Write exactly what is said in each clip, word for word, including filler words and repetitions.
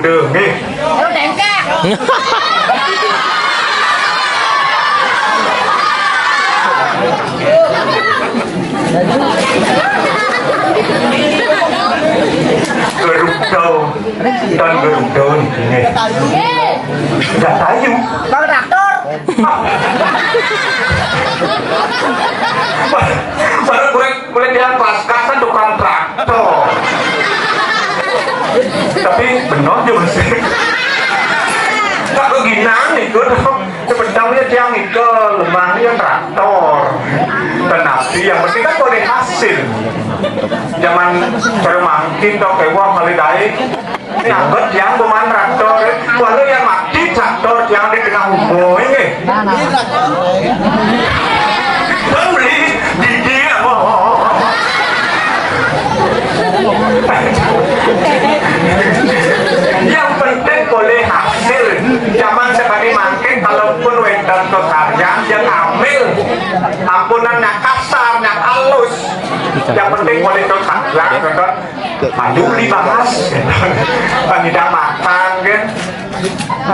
Duh, nggih. Lu dengkak. Gerudo. Tan gerudo niki, nggih. Nggih. Dak tayu. Bang traktor. Baru kulit, kulit yang kelas kasan tukang traktor. Tapi benar juga sih. Tak keginang itu dong. Sebenarnya tiang itu lemahnya traktor. Tetapi yang penting kan boleh hasil. Zaman cara mangkin tau kewah kali daik. Nyambet tiang boman traktor. Walau yang mati traktor tiang di tengah umur ini. Beli didi apa? Yang penting boleh hasil. Zaman sekali mangkin kalaupun wénten kekaryan yang ambil. Ampunan yang kasar, yang halus. Yang penting boleh kekaryan, kan? Aduh, dibahas. Kan tidak makan, kan?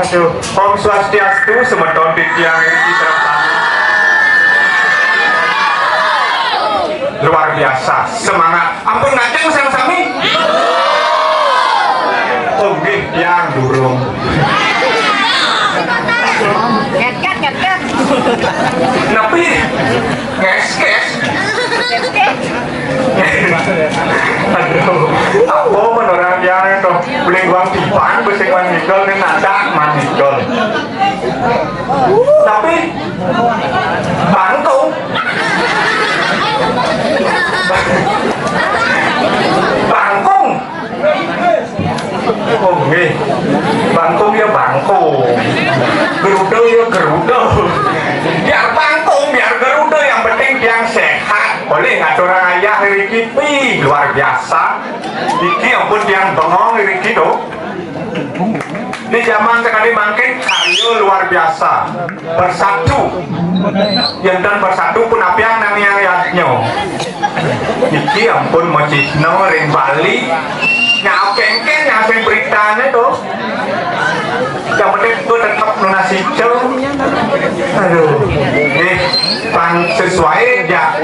Aduh, Om Swastiastu, semeton titiang ini terasa. Luar biasa, semangat. Ampun ngajeng sama sami. Oh, nggih, tiang durung. Ngetket, ngetket. Nepi, ngeskes. Aduh, apa menurut dia itu? Beli uang tipan, besi uang nickel, ini nadak man nickel. Tapi bangkung. Bangkung. Oh, nggih. Bangkung ya bangkung. Gerudo ya gerudo. Biar bangkung, biar gerudo, yang penting tiang sehat. Boleh ngatur ayah riki pi, luar biasa. Iki ampun tiang bengong riki to. Ini zaman sekali mangkin karya luar biasa. Bersatu. Yang dan bersatu pun apa yang nang yang yadnya. Iki ampun mocitno ring Bali. Nyau kengken yang sing beritane to. Yang penting gue tetap lunas hijau. Aduh, eh, pan sesuai ya.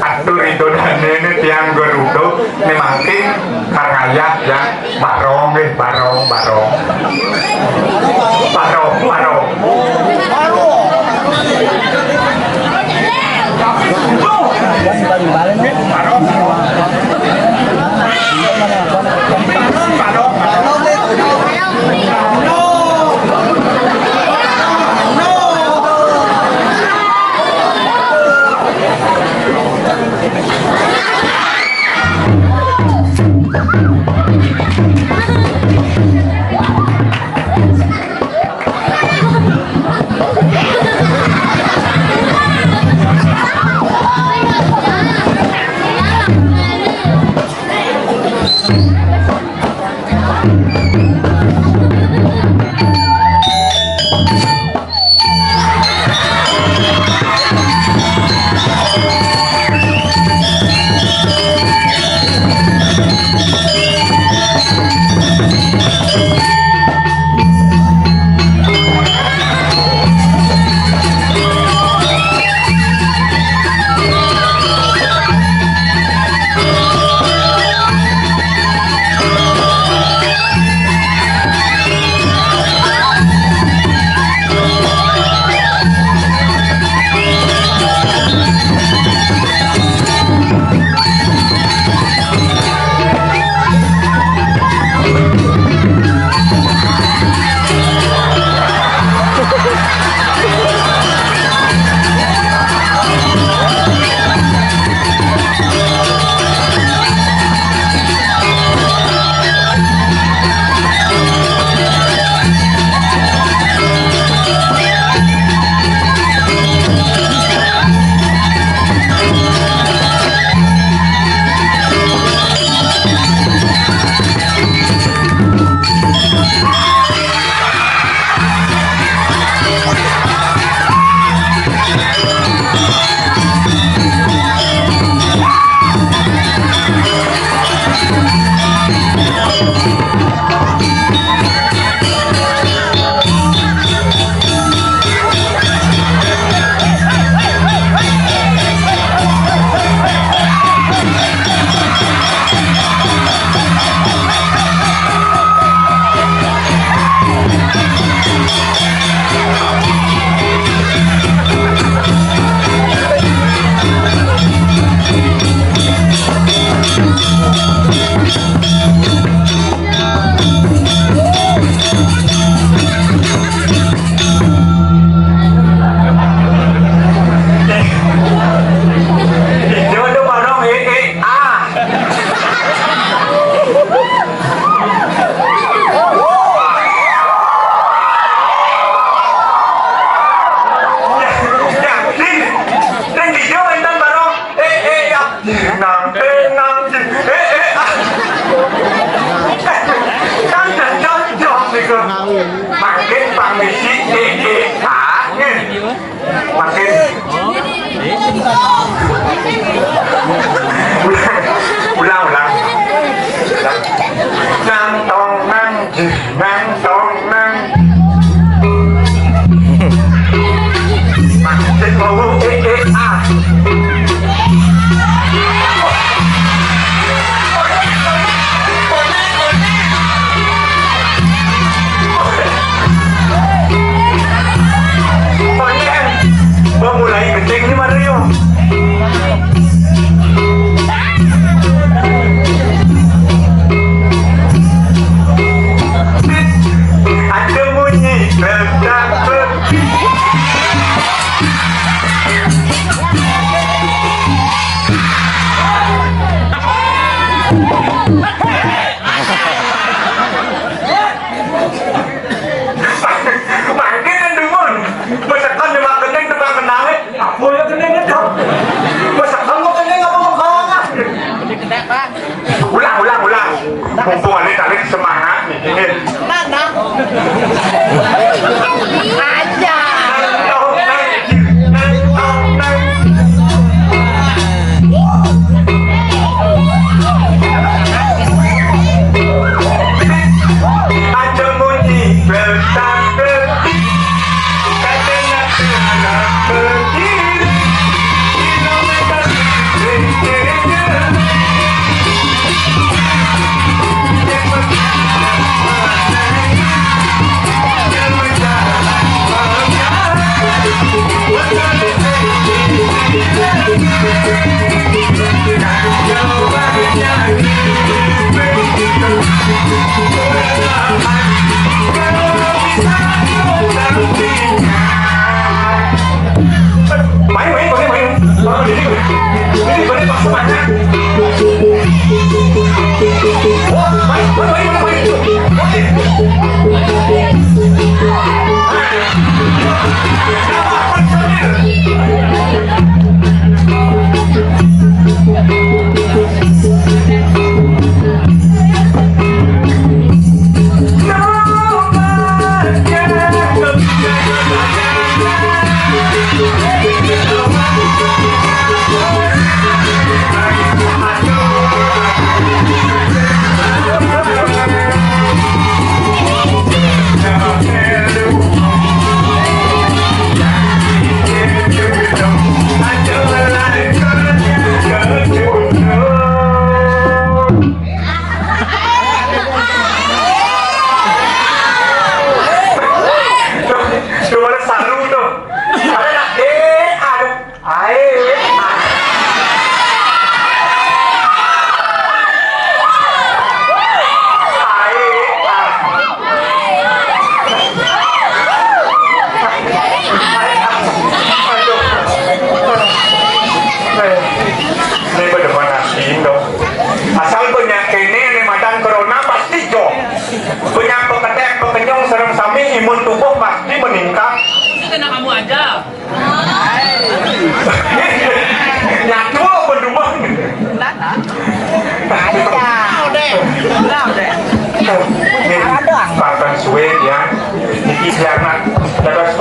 Atur itu dan ini tiang gerudo, ini mangkin karayah ya. Barong, eh, barong, barong. Barong, barong. Apa ya kena ngedok? Masa kamu kena ngapa mengkanga? Ulang, ulang, ulang. Mumpung ada tarik semangat nih. Mana? Aja. Aja munyi keletak-keletik. Katanya tiada berdiri. Kilometer. Main, main, main, main. Main, main, main. Ini, ini, ini, maksud mana? Wah, main, main, main, main. Suara saru tuh. Ada nak, eh, ada. Ae. Ae. Aduh. Eh, ini pada panasin dong. Asal banyak ini, ini madan corona pasti jong. Banyak peketek, pekenyong, sareng sami imun tubuh pasti meningkat. Itu kena kamu aja. Nyatu apa rumah? Ada. Udah, udah. Nih, makan suwe ya. Niki jangan. Dados